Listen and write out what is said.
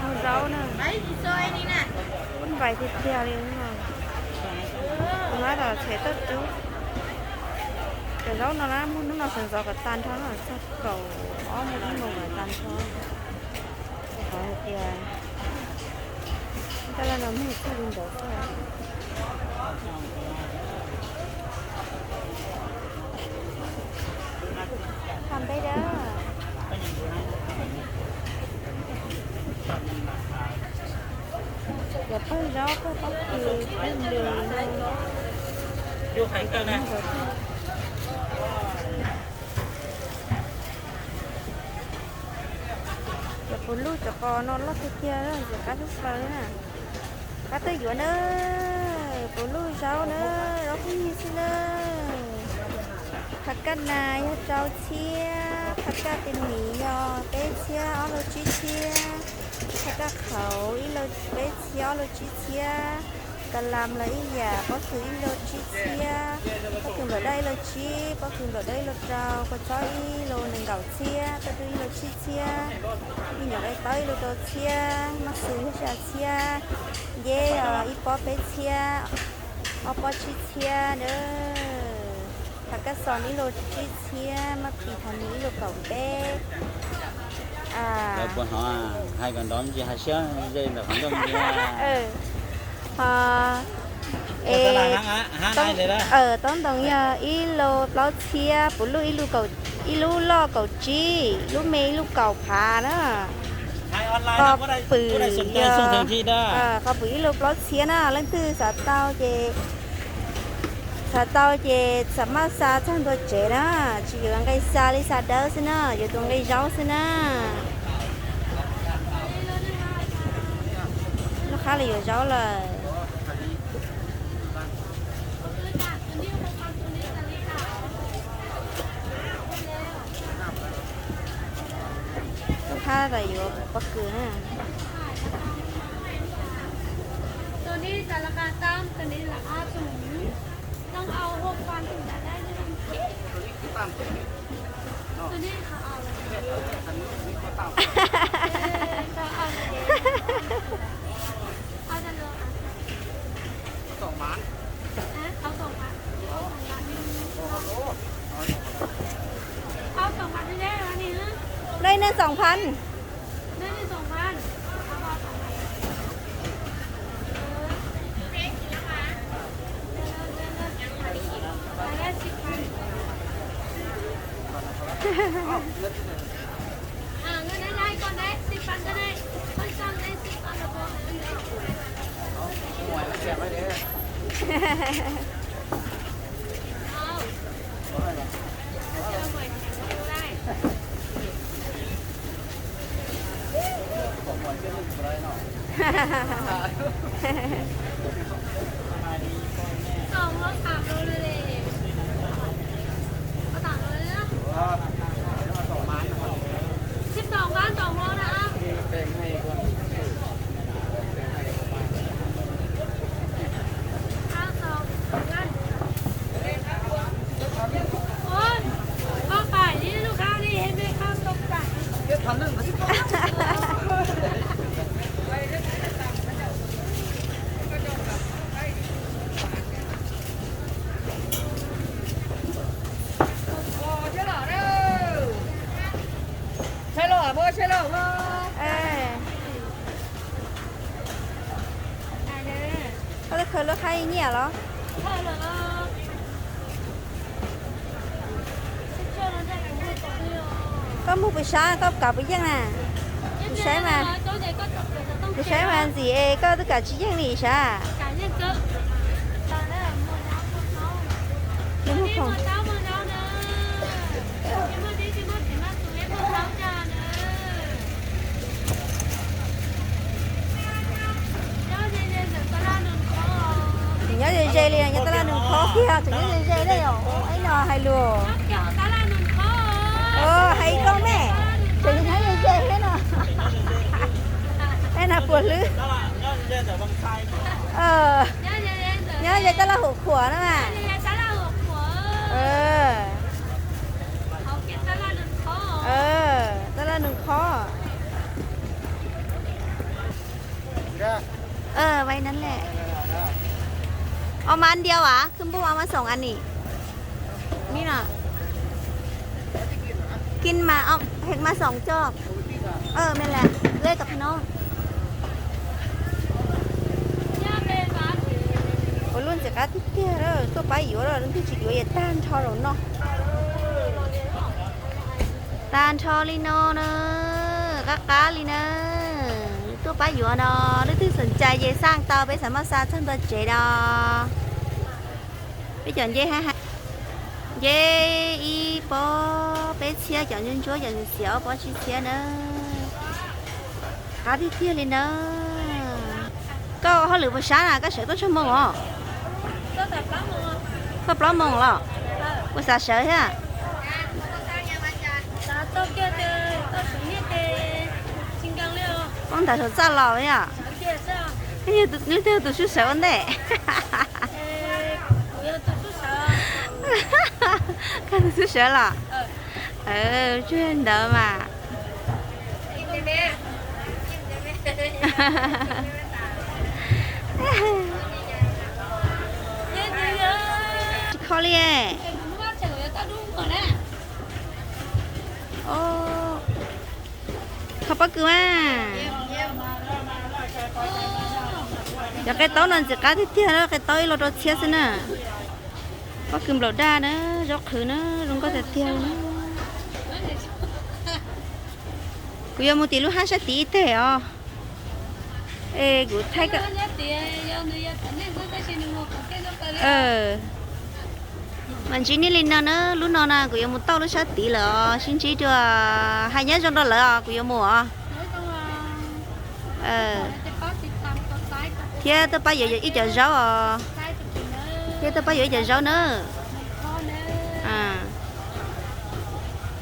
Hu zaub na, npais tiag tiag li. Hnub no tseem tawj rub. Cov zaub no na muag hnub no sawv ntxov kom tag nrho no, txog kaum ob moos ib moos kom tag nrho. Qhov hais tias taj laj no muag txog li ntawd xwb. Tham npe da. Cov pawg zaub, pawg pob kws, pawg lws. Cov puv luj cov qos no loj tiag tiag, ntxim qab tshaj plaws li na. Qab tuaj yuav na, puv luj zaub na, zaub pheej yig xwb na. Phav kaj nas yog rau txhiab, phav kaj tis mis yog peb txhiab ob lauj tsib txhiab, phav kaj qhauv ib lauj peb txhiab ob lauj tsib txhiab, ka las los ib yam, pob kws ib lauj tsib txhiab, pob kws nplaum daj ib lauj tsib, pob kws nplaum dawb ib lauj rau, kua txob ib lauj nees nkaum txhiab, toj roob ib lauj tsib txhiab, me nyuam qaib taub ib lauj rau txhiab, maj xwm yog xya txhiab, nceb ib pob peb txhiab, ob pob tsib txhiab na. Phav kaj xos ib lauj tsib txhiab, maj pis thav nus ib lauj kaum peb. Lawv puas hnov hais kom nrov ntsis, hais siab ze ntawm qhov ncauj ntsis. Ho, e, taub ntoos yog ib lauj plaub txhiab, puv luj ib lub loj kaum tsib, lub me ib lub kaum phav na. Qos pwm yog, qos pwm ib lauj plaub txhiab na, leej twg xav tau ces, xav tau ces xam maj xa txog ntua tsev na, tsis yuav nqe xa li xa dawb xwb na, yuav tus nqe zaub xwb na. Lub qhab li yuav zaub lawm. Lub qhab tas yuav pob kws na. Đây nên tổng phần. Koj twb khaws lub qhab ib nyiaj los? Koj mus pus sab koj kav puas yeej na? Kuv saib mas, kuv saib mas ntxim es koj twb kav tsis yeej li sav. Nyob ze ze li nyob taj laj nws qhov kiag, tseem nyob ze ze li os. Ib no hais lus, hais koj me, tseem nyob ze ze thiab no. Ib no puas hlwb. Nyob ze taj laj Hum Khuam na mas. นั่นแหละ เอามาอันเดียวเหรอ คือเมื่อวานมาสองอันนี่ นี่น่ะ กินมา เอาเห็ดมาสองจอก เออ แม่นแหละ เล่กับพี่น้อง Ua luaj ntxim qab tiag tiag, tuaj pab yuav los leej twg tsis yuav es tag nrho zaum no. Tag nrho li no na, qab qab li na. Tuaj pab yuav no, leej twg xom cai ces xaj tau, peb xav maj xa txog ntua tsev no. Peb cov nce, nce ib pob peb txhiab, cov ntsuab ntsuab cov xiav xiav ob pob tsib txhiab na. Qab tiag tiag li na. Koj hauj lwm puas sab na, koj sawv tuaj tsawg moos os? Txog plaub moos los? Puas xav sawv thiab? Poob ntawv saum txaj los yom? Leej twg yog tus xub sawv ua ntej? Koj tus xub sawv los? Tsuas ntawd mas. Tsis kho li. Kho pob kws mas. Cov qe taub no ntxim qab tiag tiag, qe taub ib los rau txhiab xwb na. Pob kws nplaum daj na, zaub qhwv na, zoo nkauj tiag tiag na. Kuv yuav mus tim lub hab sab tid ib teg os. Es kuv thaij koj. Mas ntsib nej li no na, lub no na kuv yuav mus tauj lub sab tid lawm os, sib ntsib dua, hais nyob zoo rau lawv os, kuv yuav mus os. Thiab tuaj pab yuav ib cov zaub os. Thiab tuaj pab yuav ib cov zaub na.